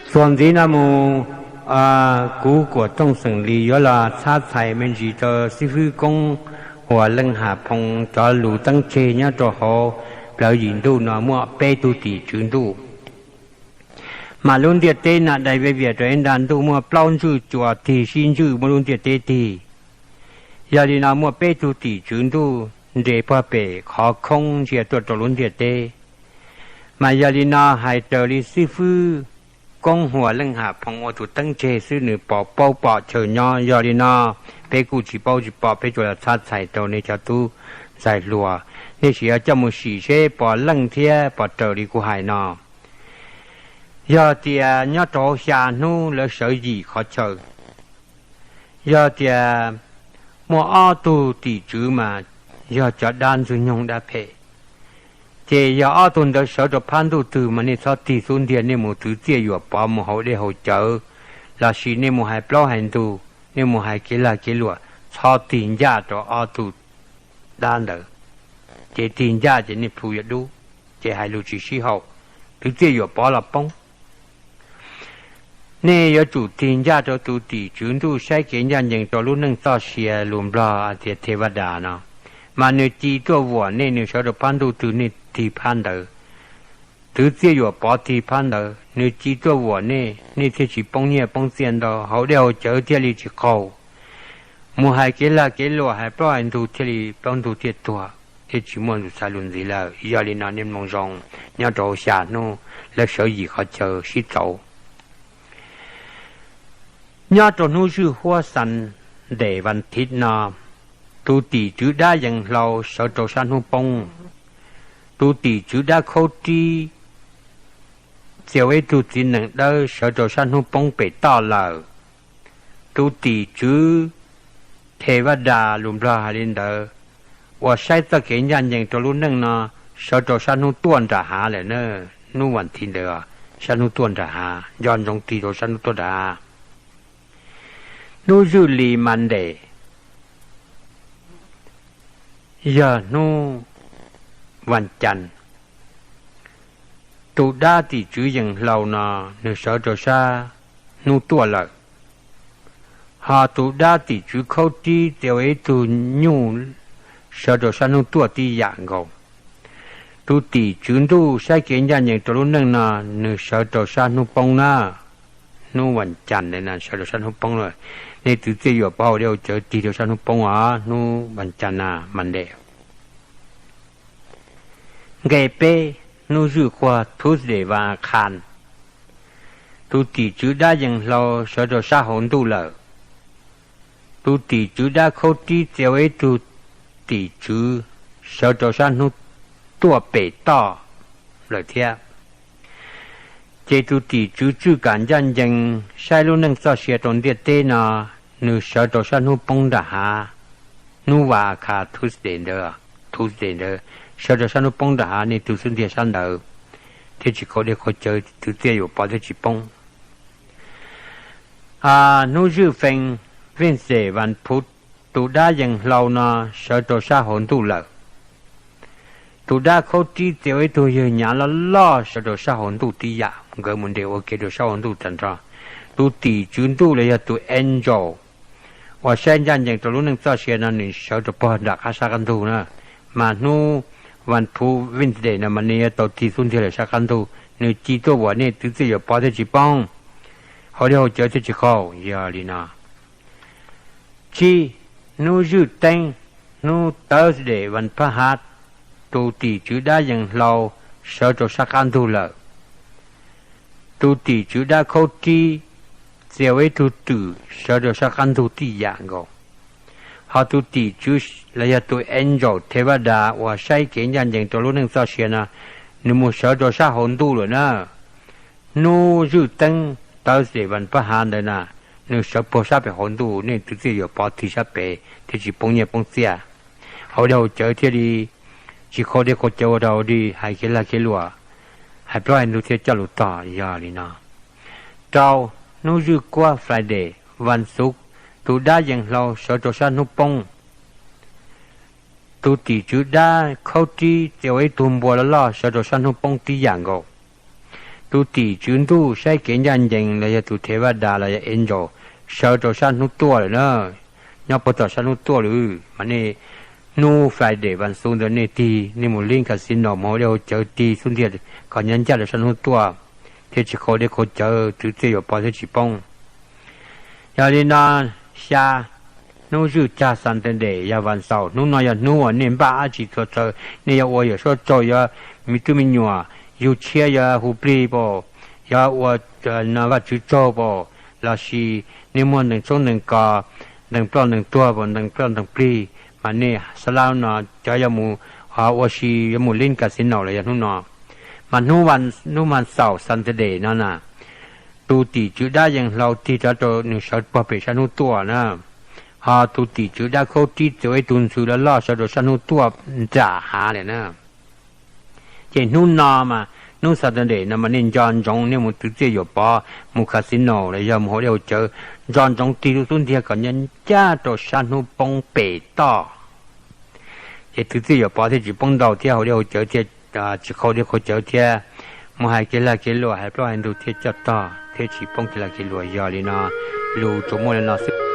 Txuas ntxiv no mus, kuv Kuam Tooj xeem Lis yuav los txhab txhais me ntsis rau xib fwb Koob Huas Leej Ham Phoo cov lus teeb tseg nyob rau hauv plawv yim ntuj no muaj peb tug tim tswv ntuj. Mas lub ntiaj teb no dai vej vias rau ib nrab ntuj muaj plaub ntswj cua tig sib ntswj muaj lub ntiaj teb tig. Yog li no muaj peb tug tim tswv ntuj nres puag pem qhov khoob ntsia tuaj rau lub ntiaj teb. Mas yog li no hais raws li xib fwb Koob Huas Leej Ham Phoo ua tus teeb tseg xwb nws pom paub pom chaw nyob. Yog li no peb kuj tsis paub tsis pom, peb tsuas los txhab txhais rau nej cov tub ntxhais hluas, nej sim yuav coj mus sim seb pom leej thiab pom raws li kuv hais no. Yog tias nyob rau hauv xya hnub lawv sawv yim qhov chaw, yog tias muaj ob tug tim tswv mas yog cov dab ntxwg nyoog dab phem, ces yog ob tug ntawd sawv rau phab ntuj twg mas nej txhob tig xub ntiag, nej mus twv txiaj yuam pov mus haus dej haus cawv, lossis nej mus hais plaub hais ntug, nej mus hais kev lag kev luam, txhob tig ncaj rau ob tug dab ntawd. Ces tig ncaj ces nej plhu yuav dub, ces hais lus tsis sib haum, twv txiaj yuam pov los poob. Nej yuav tsum tig ncaj rau tus tim tswv ntuj saib kev ncaj ncees rau lub neej txoj sia, lus Nplog tias thej vaj das no, mas nws ci tuaj vuam nej, nws sawv rau phab ntuj twg nej tig phab ntawd. Twv txiaj yuam pov tig phab ntawd, nws ci tuaj vuam nej, nej thiaj tsis poob nyiaj poob txiaj ntau, haus dej haus cawv thiaj li tsis qaug, mus hais kev lag kev luam hais plaub hais ntug thiaj li plaub ntug thiaj tuag, thiaj tsis muaj lus xav lus ntxiv lawm. Yog li no nej mloog zoo, nyob rau hauv xya hnub lawv sawv yim qhov chaw sib txauv. Nyob rau hnub zwj huab xas ndes vas thiv no, tus tim tswv dab yees hlau sawv rau sab hnub poob, tus tim tswv dab khaub rib txia ua ib tug txiv nees dawb sawv rau sab hnub poob pem toj lawm. Tus tim tswv thej vaj das, lus Nplog hais li ntawd, uas saib txoj kev ncaj ncees rau lub neej no sawv rau sab hnub tuaj nram hav lawm na. Hnub vas thiv ntawd sab hnub tuaj nram hav, nco ntsoov tig rau sab hnub tuaj nram hav. Hnub zwj li mas ntes, yog hnub vas cas, tus dab tim tswv yees hlau no nws sawv rau sab hnub tuaj lawm. Ho tus dab tim tswv khaub rib txia ua ib tug nyuj sawv rau sab hnub tuaj tib yam nkaus. Tus tim tswv ntuj saib kev ncaj ncees rau lub neej no nws sawv rau sab hnub poob na. Hnub vas cas ntawd sawv rau sab hnub poob lawm. Nej twv txiaj yuam pov haus dej haus cawv tig rau sab hnub poob os, hnub vas cas na, mas ntes. Nqe peb, hnub zwj quag Tuesday vas khas, tus tim tswv dab yees hlau sawv rau sab hauv ntuj lawm. Tus tim tswv dab khaub rib txia ua ib tug tim tswv sawv rau sab hnub tuaj pem toj lawm thiab. Ces tus tim tswv tswj kam ncaj ncees saib lub neej txoj sia rau ntiaj teb no, nws sawv rau sab hnub poob nram hav. Hnub vas khas Tuesday ntawd, Tuesday ntawd sawv rau sab hnub poob nram hav, nej twv xub ntiag sab ntawd thiaj tsis qaug dej qaug cawv, twv txiaj yuam pov thiaj tsis poob. Hnub zwj fee Wednesday vas phuv, tus dab yees hlau no sawv rau sab hauv ntuj lawm. Tus dab khaub rib txia ua ib tug yawg nyav loj loj sawv rau sab hauv ntuj tib yam, nkawd mus nres ua ke rau sab hauv ntuj tag nrho. Tus tim tswv ntuj los yog tus angel uas saib ncaj ncees rau lub neej txoj sia no nws sawv rau pog nram qab sab qab ntug na. Mas hnub vas phuv Wednesday no mas nej yuav tau tig xub ntiag lawm sab qab ntug, nws ci tuaj vuam nej, twv txiaj yuam pov thiaj tsis poob, haus dej haus cawv thiaj tsis qaug. Yog li no, tsib, hnub zwj teeb, hnub Thursday vas phab hav, tus tim tswv dab yees hlau sawv rau sab qab ntug lawm. Tus tim tswv dab khaub rib txia ua ib tug twm sawv rau sab qab ntug tib yam nkaus. Ho tus tim tswv los yog tus angel thej vaj das uas saib kev ncaj ncees rau lub neej txoj sia no, nws mus sawv rau sab hauv ntuj lawm na. Hnub zwj teeb Thursday vas phab hav ntawd na, nws sawv puag sab pem hauv ntuj, nej twv txiaj yuam pov tig sab pem thiaj tsis poob nyiaj poob txiaj, haus dej haus cawv thiaj li tsis qaug dej qaug cawv ua dog ua dig, hais kev lag kev luam, hais plaub hais ntug thiaj coj lus tog. Yog li no, rau, hnub zwj kuab Friday vas xuv, tus dab yees hlau sawv rau sab hnub poob. Tus tim tswv dab khaub rib txia ua ib tug npua loj loj sawv rau sab hnub poob tib yam nkaus. tus tim tswv ntuj saib kev ncaj ncees los yog tus thev vaj das los yog angel sawv rau sab hnub tuaj lawm na, nyob puag tom sab hnub tuaj lawm. Mas nej hnub Friday vas xuv ntawd nej tig, nej mus lib casino mus hauv dej hauv cawv tig xub ntiag kom nyob ncaj rau sab hnub tuaj, thiaj tsis qaug dej qaug cawv, twv txiaj yuam pov thiaj tsis poob. Yog li no, xya, hnub zwj tag Saturday yog vas xaum, hnub no yog hnub uas nej npaj dab tsi txhua txhua, nej yuav ua yawm suab tsaug, yuav me tub me nyuam, yug tshiab yuav hu plig pam, yuav ua Vajtswv tsaug pam, lossis nej muaj ntees tshoob ntees kos, ntees ploj ntees tuag pam, ntees ploj ntees plig, mas nej xab lab no cov yuav mus ua si, yuav mus lib casino los yog hnub no. Mas hnub vas xaum Saturday no na, tus tim tswv dab yees hlau tig rov rau nws sawv puag pem sab hnub tuaj na, ho tus tim tswv dab khaub rib txiav ua ib tug ntxhw loj loj sawv rau sab hnub tuaj nram hav lawm na. Ces hnub no mas hnub Saturday no mas nej nco ntsoov nej mus twv txiaj yuam pov, mus casino los yog mus hauv dej hauv cawv, nco ntsoov tig lub xub ntiag kom nyob ncaj rau sab hnub poob pem toj. Ces twv txiaj yuam pov thiaj tsis poob ntau thiab, hauv dej hauv cawv thiaj tsis qaug dej qaug cawv thiab, mus hais kev lag kev luam hais plaub hais ntug thiaj coj tog thiab tsis poob kev lag kev luam. Yog li no, lus tsuas muaj li no xwb.